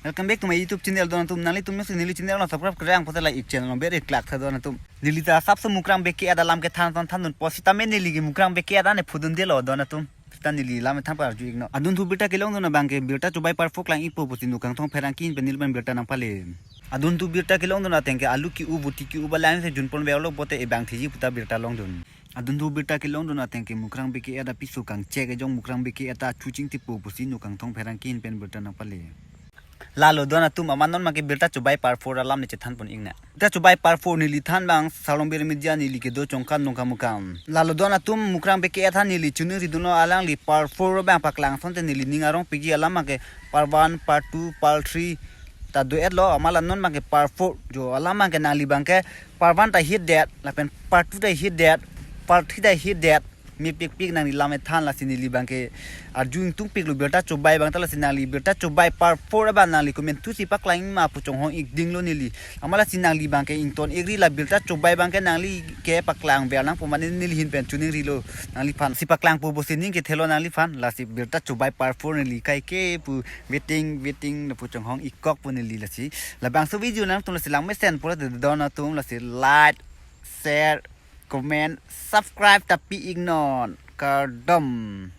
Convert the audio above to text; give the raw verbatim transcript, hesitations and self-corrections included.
Welcome back to my YouTube channel, don atum. Nanglitum si neli channel along subscribe klemkle pote la ik channel along ber ik klak tha, don atum. Neli ta sapso Mukrang Bey ke-et alam kethan than thandun pusitame neli ke Mukrang Bey ke-et an phudundelo, don atum. Seta neli lam than par arju iknon. Adunthu birta kelongdun abang ke birta chobai par four klang ikpo pusi Nokangthong Pherangke ahin pen neli pen birta nangpale. Adunthu birta kelongdun ateng ke alu ke-u, boti ke-u, balang si junpon verlo pote ebang thiji puta birta longdun. Adunthu birta kelongdun ateng ke Mukrang Bey ke-et apiso kangchek ejong Mukrang Bey ke-et ta chuching tipo pusi Nokangthong Pherangke ahin pen birta nangpale. Lalo don atum, amat non abang ke birta chobai par four alam ne chethan pon iknon. Birta chobai par four neli than abang Sarlongbir Media, neli kedo Chongkan Dongkamukam. Lalo don atum, Mukrang Bey ke-et aphan neli choningridunlo, alangli par four abang paklang asonte neli ning arong piji, alam abang ke par one, par two, par three ta do-etlo, amat la non abang ke par four jo, alam abang ke nangli abang ke par one ta hit det, lapen par two ta hit det, par three ta hit det. Mepikpik nangli lam ethan, lasi neli abang ke arju ingtungpiklo birta chobai abang ta, lasi nangli birta chobai par four abang nangli komantu si paklang ma pu chonghong ikdinglo neli. Amat lasi nangli abang ke ington ikri, la birta chobai abang ke nangli ke paklang ver nangpo mane neli ahin pen choningrilo nangliphan. Si paklangpo pusi ning kethelo nangliphan, lasi birta chobai par four neli kaike pu waiting waiting na pu chonghong ikkokpo neli lasi. Labangso video nangtum lasi langmesen pura de don atum, lasi like, share, comment, subscribe ta pi iknon. Kardom.